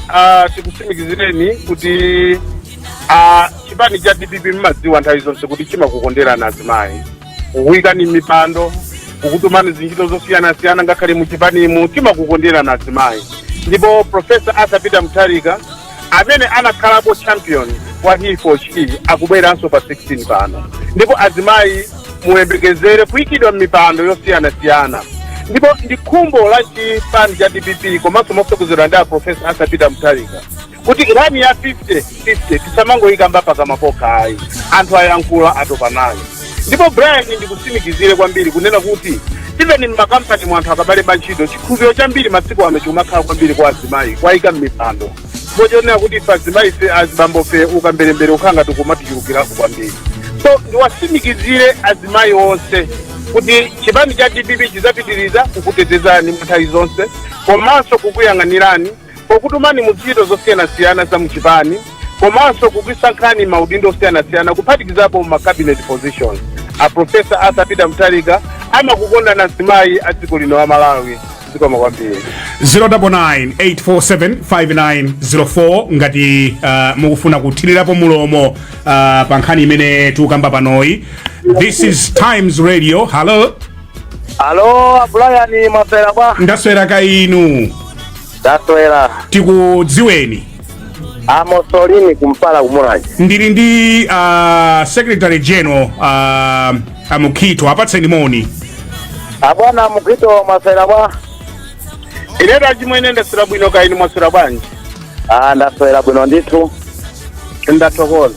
[SPEAKER 2] tikutsimikizireni kuti chipani cha DPP mmadziwa nthawi zonse kuti chimakukonderani azimayi, kukuyikani m'mipando, kukutumani zintchito zosiyanasiyana ngakhale muchipanimu. Timakukonderani azimayi. Ndipo Professor Arthur Peter Mutharika amene anakhalapo champion wa He for She akubweranso pa 16 pano, ndipo azimayi muyembekezere kuyikidwa m'mipando yosiyanasiyana. Ndipo ndi khumbo la chipani cha DPP komanso motsogozedwa ndi a Professor Arthur Peter Mutharika kuti nkhani ya 50 50 tisamangoyikamba pakamwa pokha ayi, anthu ayankhula, atopa nayo. Ndipo Brian, ndikutsimikizire kwambiri kunena kuti even m'makampani mu anthu akabalemba ntchito, chikhulupiriro chambiri masiku ano chikumakhala kwambiri kwa azimayi, kwayika m'mipando, chifukwa chonena kuti ife azimayi fe azibambofe ukamberembere ukhala ngati kumatichulukirako kwambiri. So ndiwatsimikizire azimayi onse kuti chipani cha DPP chidzapitiriza kukutetezani nthawi zonse komanso kukuyang'anirani pokutumani mu ntchito zosiyanasiyana za muchipani komanso kukusankhani maudindo osiyanasiyana, kuphatikizapo ma cabinet positions. A Professor Arthur Peter Mutharika amakukondani azimayi a dziko lino la Malawi. Zikomo kwambiri.
[SPEAKER 1] 099 847 5904 ngati mukufuna kuthirirapo mulomo pa nkhani imene tikukamba panoyi. This is Times Radio. Hello.
[SPEAKER 6] Alo, Brian, mwaswera bwa?
[SPEAKER 1] Ndaswera ka inu?
[SPEAKER 6] Ndaswera.
[SPEAKER 1] Tikudziweni.
[SPEAKER 6] Amosolini kumpala kumulanje.
[SPEAKER 1] Ndili ndi Secretary General Amukhito, apatseni moni.
[SPEAKER 6] Abwana Mukhito, mwaswera bwa?
[SPEAKER 2] Inetu achimwene ndaswera bwino, ka inu mwaswera bwanji?
[SPEAKER 6] Ah, ndaswera bwino ndithu.
[SPEAKER 2] Ndathokoza.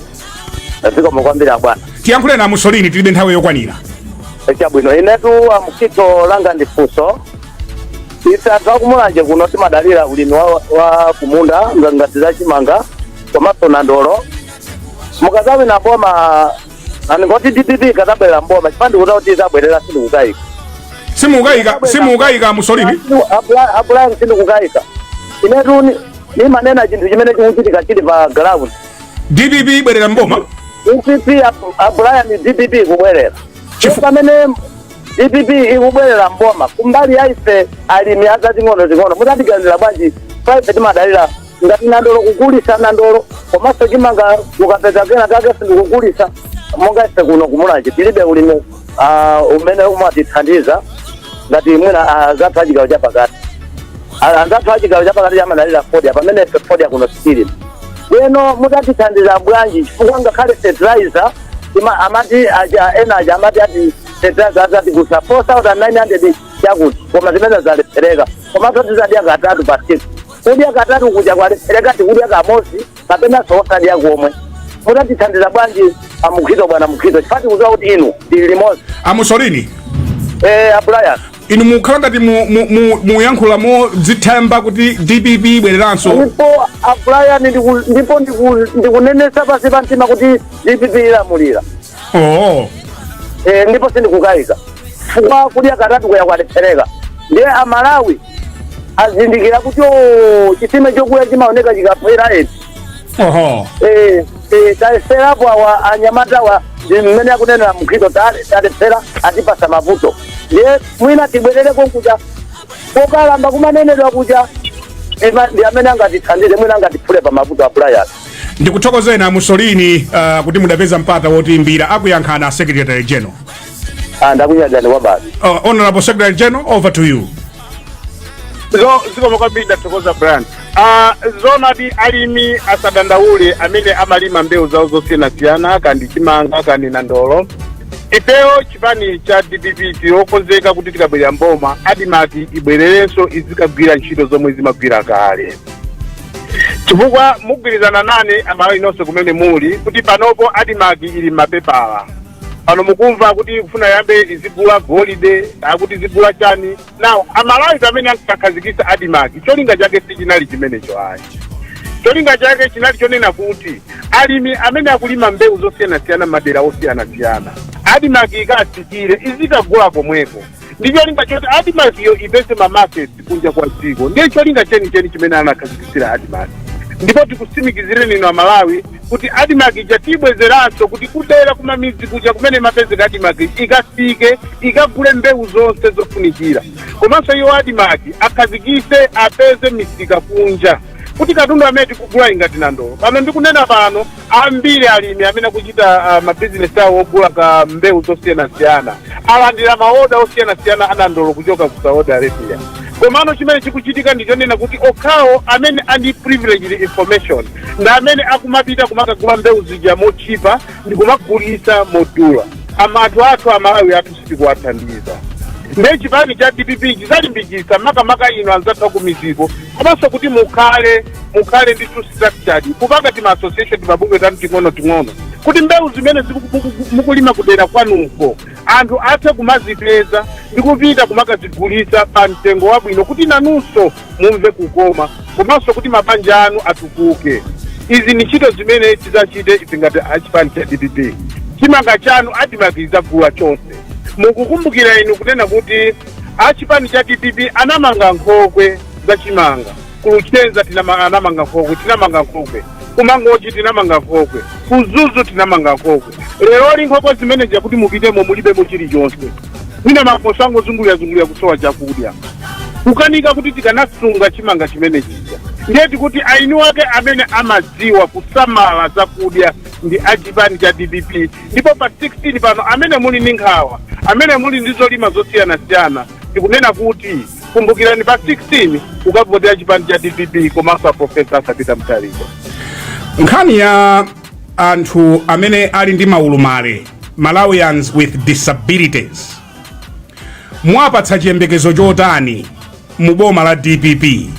[SPEAKER 6] Zikomo kwambiri abwana.
[SPEAKER 1] Tiyankhule na Musolini, tilibe nthawi yokwanira.
[SPEAKER 6] Chabwino, inetu Amukhito langa ndi funso. Ife anthu akumulanje kuno timadalira ulimi wa kumunda ngati za chimanga komanso nandolo. Mukazawina boma, aningoti DPP kazabwerera mboma, chifukwa ndikuti kuti izabwerera, sindikukayika.
[SPEAKER 1] Simukayika, simukayika, Musolini?
[SPEAKER 6] Abulani, sindikukayika. Inetu nimanena chinthu chimene chikuchitika chili pa ground.
[SPEAKER 1] DPP ibwerera mboma?
[SPEAKER 6] DPP, Abrian, DPP ikubwerera. Pamene DPP ikubwerera mboma, kumbali ya ife alimi azating'ono ting'ono mutatiganizira bwanji? Ife timadalira ngati nandolo, kugulisa nandolo komanso chimanga, ukapeza kena kake sindikugulisa. Monga ife kuno kumulanje tilibe ulimi umene umatithandiza ngati mwina anzathu achigawo chapakati. Anzathu achigawo chapakati chamadalira fodya, pamene ife fodya kuno sitilima. Leno mutatithandiza bwanji? Chifukwa ngakhale fertilizer amati aja ena aja amati ati fertilizer azati kusa 4900 chakuti, koma zimene zalephereka. Komanso tizadya katatu pa tsiku, kudya katatu kuja kwalephereka, tikudya kamodzi kapena osadya komwe. Mutatithandiza bwanji Amukhito, bwana Mukhito? Chifukwa tikudziwa kuti inu ndili limodzi.
[SPEAKER 1] Amusolini.
[SPEAKER 6] Eh, Abrian.
[SPEAKER 1] Inu mukhala ngati muyankhula modzithemba kuti DPP ibwereranso.
[SPEAKER 6] Ndipo Abrian, ndipo ndikunenesa pasi pa mtima kuti DPP ilamulira.
[SPEAKER 1] Oh.
[SPEAKER 6] Eh, ndipo sindikukayika chifukwa kudya katatu kuya kwalephereka. Ndiye Amalawi azindikira kuti o chitsime chokuya chimaoneka chikaphwera eti.
[SPEAKER 1] Oho.
[SPEAKER 6] Eh, eh, tayeserapo awa anyamata ndi mmene akunenera Mukhito, talephera, atipasa mavuto. Ndiye mwina tibwerere konkuja kokalamba kumanenedwa kuja, ndi amene angatithandize, mwina angatiphule pa mavuto, Abrian.
[SPEAKER 1] Ndikuthokozeni Amusolini kuti mudapeza mpata wotiimbira. Akuyankhana Secretary General.
[SPEAKER 6] Ndakunyadani kwa basi.
[SPEAKER 1] Honorable Secretary General, over to you.
[SPEAKER 2] Zikomo kwambiri, ndathokoza Brian. Zonadi alimi asadandaule amene amalima mbewu zawo zosiyanasiyana, kandi chimanga kandi nandolo. Ifeyo chipani cha DPP tiokonzeka kuti tikabwerera mboma, ADMARC ibwererenso izikagwira ntchito zomwe zimagwira kale, chifukwa mugwirizana nane Amalawi nonse kumene muli kuti panopo ADMARC ili m'mapepala. Pano mukumva kuti kufuna yambe izigula golide, akuti izigula chani. Now Amalawi pamene ankakhazikitsa ADMARC, cholinga chake sichinali chimenecho ayi. Cholinga chake chinali chonena kuti alimi amene akulima mbewu zosiyanasiyana madera osiyanasiyana, ADMARC ikafikire izikagula komweko, ndi cholinga choti ADMARC iyo ipeze ma market kunja kwa dziko. Ndiye cholinga chenicheni chimene anakhazikitsira ADMARC. Ndipo tikusimikizireni inu Amalawi kuti ADMARC ija tibwezeranso kuti kudera kumamidzi kuja kumene mapezeka ADMARC ikafike, ikagule mbewu zonse zofunikira. Komanso iwo ADMARC akhazikise, apeze misika kunja kuti katundu amene tikugula ingati nandolo. Pano ndikunena pano, ambiri alimi amene akuchita mabizinesi awo ogula ka mbewu zosiyanasiyana alandira maoda osiyanasiyana anandolo kuchoka ku Saudi Arabia. Komano chimene chikuchitika ndichonena kuti okhawo amene ali privileged information ndi amene akumapita kumakagula mbewu zija mochipa ndi kumagulisa modula. Ama anthu athu Amalawi athu sitikuwathandiza. Ndiye chipani cha DPP chizalimbikitsa makamaka inu anzathu akumiziko, komanso kuti mukhale ndi structured kupanga tima association, timabungwe tanu ting'ono ting'ono, kuti mbewu zimene mukulima kudera kwanuko anthu athe kumazipeza ndi kupita kumakazigulisa pa mtengo wabwino, kuti nanunso mumve kukoma komanso kuti mabanja anu atukuke. Izi ni ntchito zimene tidzachite ife ngati achipani cha DPP. Chimanga chanu ADMARC idzagula chonse. Mukukumbukira inu kunena kuti achipani cha DPP anamanga nkhokwe za chimanga ku Luchenza, anamanga nkhokwe, tinamanga nkhokwe kuMangochi, tinamanga nkhokwe kuZuzu, tinamanga nkhokwe. Leroli nkhokwe zimene jakuti mupitemo mulibemo chilichonse, mwina makoso angozungulira zungulira kusowa chakudya. Kukanika kuti tikanasunga chimanga chimene chija. Ndiye tikuti aini wake amene amadziwa kusamala zakudya ndi achipani cha DPP. Ndipo pa 16 pano, amene muli ndi nkhawa, amene muli ndi zolima zosiyanasiyana, tikunena kuti kumbukirani pa 16 ukavotera chipani cha DPP komanso a Professor Arthur Peter Mutharika.
[SPEAKER 1] Nkhani ya anthu amene ali ndi maulumale, Malawians with disabilities, mwapatsa chiyembekezo chotani mu boma la DPP?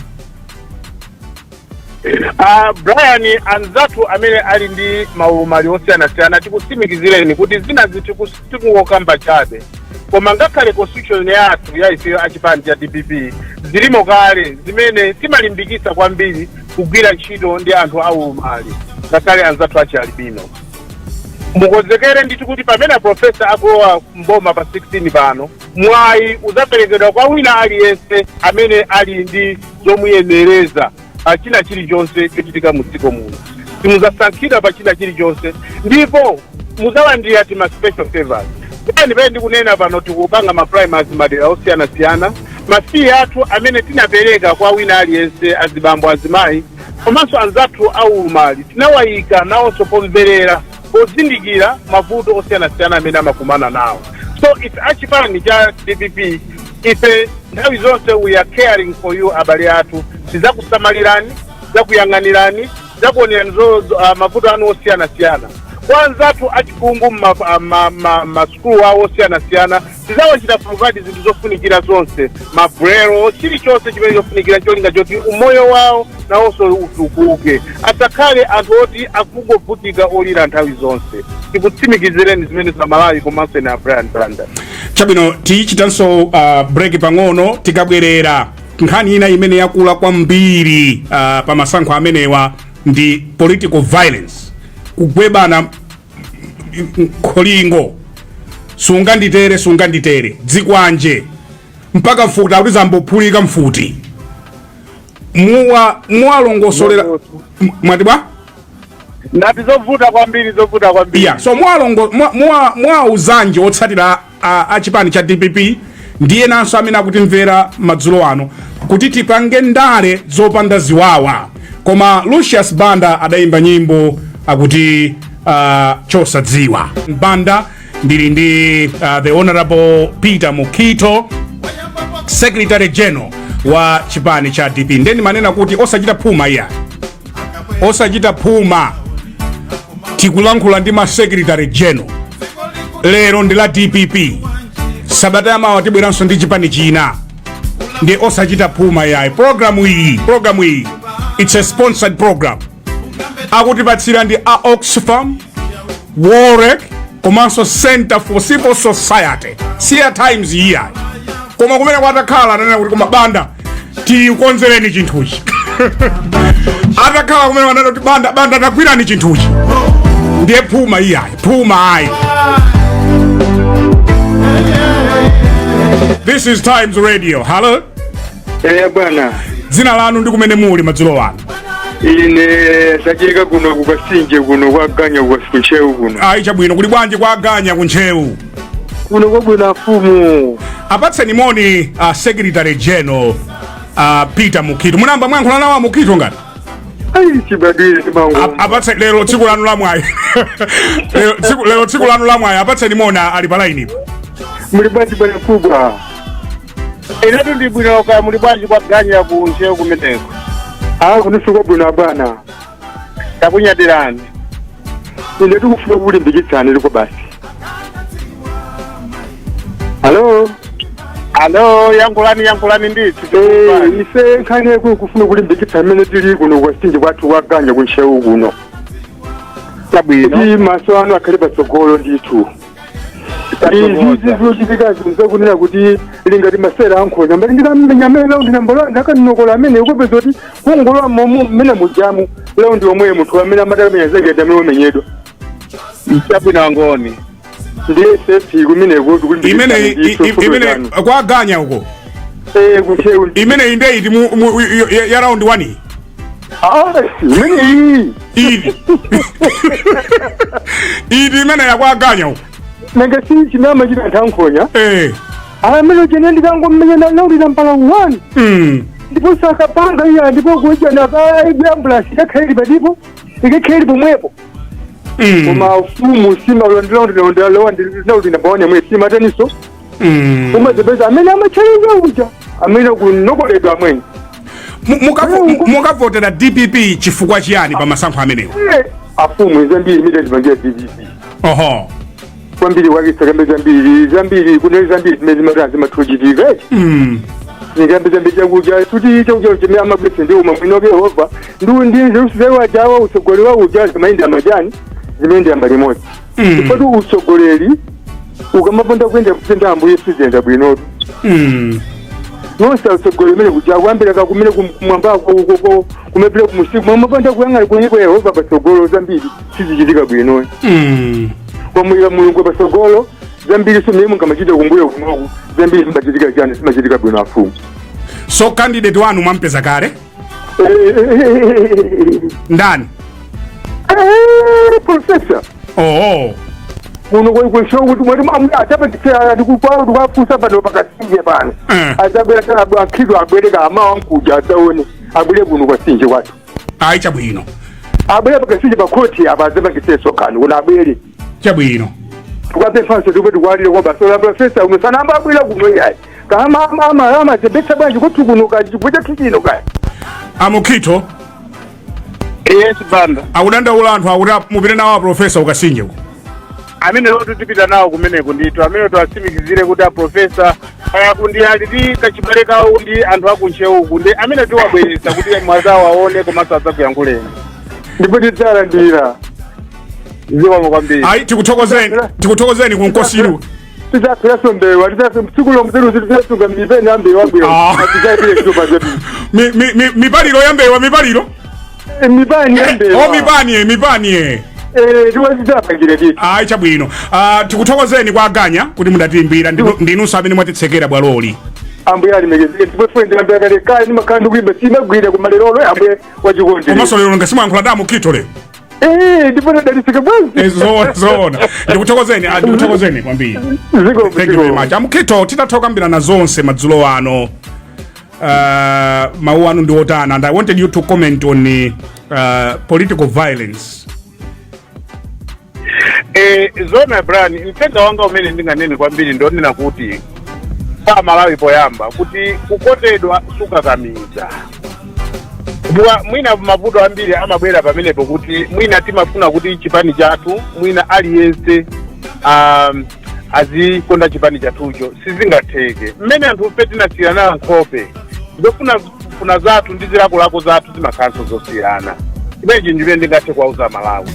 [SPEAKER 2] Brian, anzathu amene ali ndi maulumali osiyanasiyana, tikutsimikizireni kuti zina zinthu tikungokamba chabe, koma ngakhale constitution yathu ya ifeyo achipani cha DPP zilimo kale zimene timalimbikitsa kwambiri kugwira ntchito ndi anthu aulumali, ngakhale anzathu achi albino. Mukonzekere ndithu kuti pamene professor akulowa mboma pa 16 pano, mwayi udzaperekedwa kwa wina aliyense amene ali ndi zomuyenereza pa china chilichonse chochitika mu dziko muno. Simudzasankhidwa pa china chilichonse ndipo mudzalandira tima special favors. Pamene pene ndikunena pano, tikupanga ma primaries madera osiyanasiyana. Ma fee athu amene tinapereka kwa wina aliyense, azibambo, azimayi komanso anzathu aulumali, tinawayika nawonso pomverera, pozindikira mavuto osiyanasiyana amene amakumana nawo. So ife achipani cha DPP, ife nthawi zonse we are caring for you, abale athu. Tidzakusamalirani, tidzakuyang'anirani, tidzakuonerani mavuto anu osiyanasiyana. Kwa anzathu achikhungu, masukulu awo osiyanasiyana, tidzawachita provide zinthu zofunikira zonse, ma braille, chilichonse chimene chofunikira, cholinga choti umoyo wawo nawonso utukuke, asakhale anthu oti akungovutika, olira nthawi zonse. Tikutsimikizireni zimene za Malawi komanso ine a Brian Banda.
[SPEAKER 1] Chabwino, tichitanso break pang'ono. Tikabwerera, nkhani ina imene yakula kwambiri pa masankho amenewa ndi political violence, kugwebana kholingo, sunganditere, sunganditere, dzikwanje, mpaka mfuti, akuti zambophulika mfuti. Muwalongosolera mwati bwa?
[SPEAKER 2] Ndati zovuta kwambiri, zovuta kwambiri.
[SPEAKER 1] Yeah, so mwalongo mwauzanji otsatira a chipani cha DPP ndiye nanso amene akutimvera madzulo ano kuti tipange ndale zopanda ziwawa? Koma Lucius Banda adayimba nyimbo akuti "Chosadziwa". Banda, ndili ndi the Honorable Peter Mukhito, Secretary General wa chipani cha DP. Ndeni manena kuti osachita phuma, iya, osachita phuma. Tikulankhula ndi ma secretary general. Lero ndi la DPP, sabata yamawa tibweranso ndi chipani china. Ndi osachita phuma yayi. Programu iyi it's a sponsored program. Akutipatsira ndi a Oxfam, WOLREC komanso Center for Civil Society, siya Times iyayi. Koma kumene kwatakhala ananena kuti, "Koma Banda, tikonzereni chinthuchi." Atakhala kumene wanena kuti, "Banda, Banda, tagwirani chinthuchi." Ndiye phuma iyayi, phuma ayi. This is Times Radio. Hello.
[SPEAKER 7] Eh bwana.
[SPEAKER 1] Dzina lanu ndi kumene muli madzulo ano?
[SPEAKER 7] Ine sacheka kuno kukasinje kuno kwaganya kuNtcheu kuno.
[SPEAKER 1] Ayi, chabwino. Kuli bwanji kwaganya kuNtcheu?
[SPEAKER 7] Kuno kwabwino, afumu.
[SPEAKER 1] Apatseni moni Secretary General Peter Mukhito. Munamba mwayankhula nawo a Mukhito ngati?
[SPEAKER 7] Ayi, chibadwire timango.
[SPEAKER 1] Apatse, lero tsiku lanu la mwayi, lero tsiku lanu la mwayi. Apatseni moni, ali pa line.
[SPEAKER 7] Muli bwanji bwana kubwa?
[SPEAKER 2] Inetu ndi bwino, kaya muli bwanji kwaganya kuNtcheu kumeneko?
[SPEAKER 7] Ah, kunonso kwabwino bwana.
[SPEAKER 2] Takunyadirani.
[SPEAKER 7] Ine tikufuna kulimbikitsani liko basi. Hello.
[SPEAKER 2] Hello, yankhulani, yankhulani ndithu.
[SPEAKER 7] Eh, ife nkhani yaku kufuna kulimbikitsa amene tili kuno kwasinje kwathu kwaganya kuNtcheu kuno.
[SPEAKER 2] Chabwino.
[SPEAKER 7] Kuti maso anu akhale patsogolo ndithu. Izi zochitika zakunena kuti lingati masera ankhonya mbali ndikamenya amene raundi nambala ndakanokola amene ukupeza kuti kungolowa momo mmene mujamu raundi omwe munthu amene amatamenya zake amene wamenyedwa.
[SPEAKER 2] Chabwino, angoni.
[SPEAKER 7] Ndiye sefi kumeneko.
[SPEAKER 1] Imene imene kwaganya uko?
[SPEAKER 7] Eh, kuNtcheu.
[SPEAKER 1] Imene inde iti ya round 1?
[SPEAKER 7] Ah, imene iyi.
[SPEAKER 1] Iti iti imene yakwaganya uko?
[SPEAKER 7] Nanga si chimene amachita anthu ankhonya?
[SPEAKER 1] Eh.
[SPEAKER 7] Amene uchene ndikangomenya nauli nambala 1. Ndipo sakapanga iya, ndipo kuja nakaigwe ambulance ikakhaili padipo, ikakhaili pomwepo. Koma ufumu sima ulondilondilondilonda namba 1 yamwe sima teniso. Umadzapeza amene amachaleza uja amene kunokoledwa amweni.
[SPEAKER 1] Mukavotera DPP chifukwa chiyani pa masankho amenewo?
[SPEAKER 7] Afumu, zambiri imene tipangira DPP. Kwambiri kwakisa kambe zambiri zambiri, kune zambiri zimene zimatana zimathuchitika eti. Ngambe zambiri, chakudya tuti chakudya chimene amagwetsa ndi uma mwinoke Yehova ndi ndiusizewa jawa utsogoleri wa uja zimayenda majani zimayenda mbali imodzi. Chifukwa utsogoleri ukamapanda kuyenda kupenda Ambuye siziyenda bwinotu. Nonse utsogoleri umene kuja kuyambira kakumene kumwambako ukoko kumepera kumusiku mwamapanda kuyang'ana kwenye kwa Yehova patsogolo, zambiri sizichitika bwinoyo. Kwamuyika Mulungu patsogolo, zambiri somene mungamachita kumbuyo kunoku zambiri zimachitika chani, zimachitika bwino afumu.
[SPEAKER 1] So candidate wanu mwampeza kale ndani?
[SPEAKER 7] Professor. Kuno kwesho kuti mwati atapatitsira ndikwafusa pano pakasinje pano. Adzabwera kana akhidwa abwereka amawa nkuja adzaone, abwere kuno kwasinje kwathu.
[SPEAKER 1] Ayi, chabwino.
[SPEAKER 7] Abwere pakasinje pakhoti apa adzapangitse sokano kuno abwere.
[SPEAKER 1] Chabwino.
[SPEAKER 7] Tukapephanso tupe tikwalire kwa basola professor uno sanamba abwera kuno yayi kama ama ama zebetsa bwanji kuti kuno kachibwe chathu chino kaya.
[SPEAKER 1] Amukhito.
[SPEAKER 4] Yes, Banda.
[SPEAKER 1] Akudandaula anthu akuti mupite nawo aprofessor ukasinje uko.
[SPEAKER 4] Amene lotu tipita nawo kumeneko ndithu, amene tiwatsimikizire kuti aprofessor kundi ali ndi kachibale kawo ndi anthu akuntcheuku, ndi amene tiwabweretsa kuti mwazawo aone komanso adzakuyankhuleni.
[SPEAKER 7] Ndipo tidzalandira.
[SPEAKER 4] Zikomo kwambiri.
[SPEAKER 1] Ayi, tikuthokozeni, tikuthokozeni kunkosiru.
[SPEAKER 7] Tidzapheraso mbewa, tsiku lomwe tidzasunga mipeni ya mbewa bwino. Tidzaipire kutupa zetu.
[SPEAKER 1] Mipaliro ya mbewa, mipaliro.
[SPEAKER 7] Mipani ya mbewa.
[SPEAKER 1] O, mipani e, mipani e.
[SPEAKER 7] Tiwa tidzapangire titi.
[SPEAKER 1] Ayi, chabwino. Tikuthokozeni kwa Aganya kuti mudatiimbira, ndinunso amene mwatitsekera bwaloli.
[SPEAKER 7] Ambuye alemekezeke. Ndipo fwende ambuye kale kale ndimakhala ndikuimba simagwira kumalerolo ambuye wachikondi.
[SPEAKER 1] Komanso lero ngasimuyankhula damu khito lero.
[SPEAKER 7] Ndipo nadalisika bwanji.
[SPEAKER 1] Zoona, zoona. Ndikuthokozeni, ndikuthokozeni kwambiri.
[SPEAKER 7] Ziko.
[SPEAKER 1] Thank you very much, Amukhito. Titatha kukambirana zonse madzulo ano, mawu anu ndi otani? And I wanted you to comment on political violence.
[SPEAKER 4] Zona Brian, mtenga wanga umene ndinganene kwambiri ndonena kuti pa Malawi poyamba kuti kukondedwa sukakamiza. Bwa mwina mavuto ambiri amabwera pamenepo kuti mwina timafuna kuti chipani chathu mwina aliyense azikonda chipani chathucho, sizingatheke. Mmene anthu ife tinasiyana nkhope, zofuna funa zathu ndi zilakolako zathu zimakhalanso zosiyana. Chimenechi ndimene ndingathe kuwauza Malawi.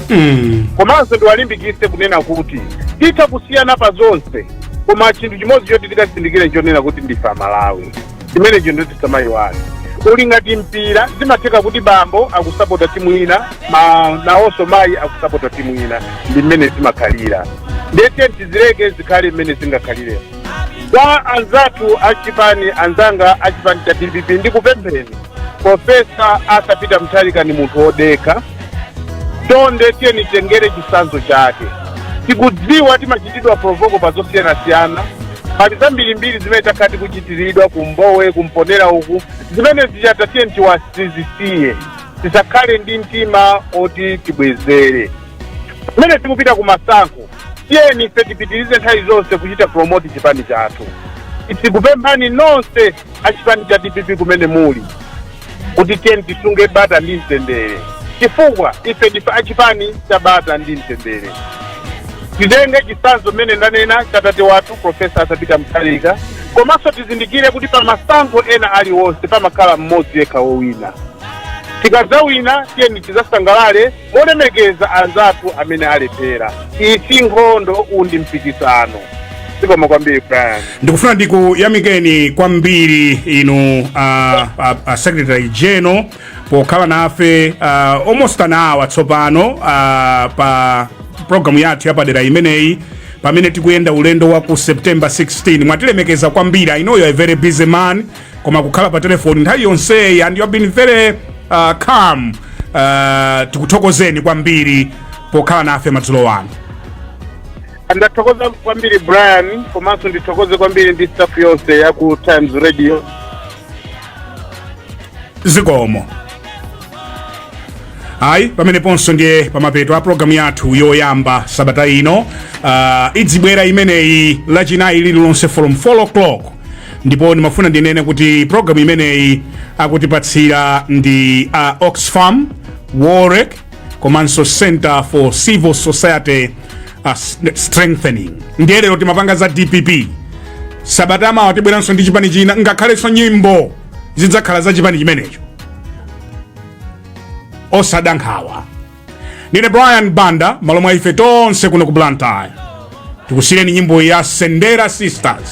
[SPEAKER 4] Komanso ndiwalimbikitse kunena kuti titha kusiyana pa zonse, koma chinthu chimodzi choti tikasindikire nchonena kuti ndife Amalawi. Chimenecho ndo tisamayiwale. Uli ngati mpira, zimatheka kuti bambo akusapota timu ina, nawonso mayi akusapota timu ina, ndi mmene zimakhalira. Ndete tizileke zikhale mmene zingakhalire. Kwa anzathu achipani, anzanga achipani cha DPP, ndikupempheni, Professor Arthur Peter Mutharika ni munthu wodekha. Tonde tiyeni tengere chitsanzo chake. Tikudziwa timachitidwa provoke pa zosiyanasiyana, pali zambirimbiri zimene takhala tikuchitiridwa kumbowe kumponera uku, zimene zichata tiyeni tiwasizisiye, tisakhale ndi mtima oti tibwezere. Pamene tikupita ku masankho, tiyeni ife tipitirize nthawi zonse kuchita promote chipani chathu. Tikupemphani nonse achipani cha DPP kumene muli kuti tiyeni tisunge bata ndi mtendere, chifukwa ife ndife achipani cha bata ndi mtendere. Titenge chitsanzo mmene ndanena cha tate wathu Professor Arthur Peter Mutharika, komanso tizindikire kuti pa masankho ena aliwonse pamakhala mmodzi yekha wowina. Tikadzawina, tiyeni tidzasangalale molemekeza anzathu amene alephera. Iyi si nkhondo, uwu ndi mpikisano. Zikomo kwambiri, Brian.
[SPEAKER 1] Ndikufuna ndikuyamikeni kwambiri inu secretary general pokhala nafe almost an hour tsopano pa programu yathu yapadera imeneyi pamene tikuyenda ulendo wa ku September 16. Mwatilemekeza kwambiri. I know you are a very busy man, koma kukhala pa telefoni nthawi yonseyi and you have been very calm. Tikuthokozeni kwambiri pokhala nafe madzulo ano.
[SPEAKER 2] Ndathokoza kwambiri, Brian, komanso ndithokoze kwambiri ndi staff yonse ya ku Times Radio.
[SPEAKER 1] Zikomo. Ayi, pameneponso ndiye pamapeto a programu yathu yoyamba sabata ino. Idzibwera imeneyi Lachinayi lililonse from 4 o'clock. Ndipo ndimafuna ndinene kuti programu imeneyi akutipatsira ndi Oxfam, WOLREC komanso Center for Civil Society Strengthening. Ndiye lero timapanga za DPP. Sabata mawa tibweranso ndi chipani china, ngakhalenso nyimbo zidzakhala za chipani chimenecho. Osada nkhawa. Ndine Brian Banda, malo mwa ife tonse kuno ku Blantyre, tikusiyireni nyimbo ya Sendera Sisters.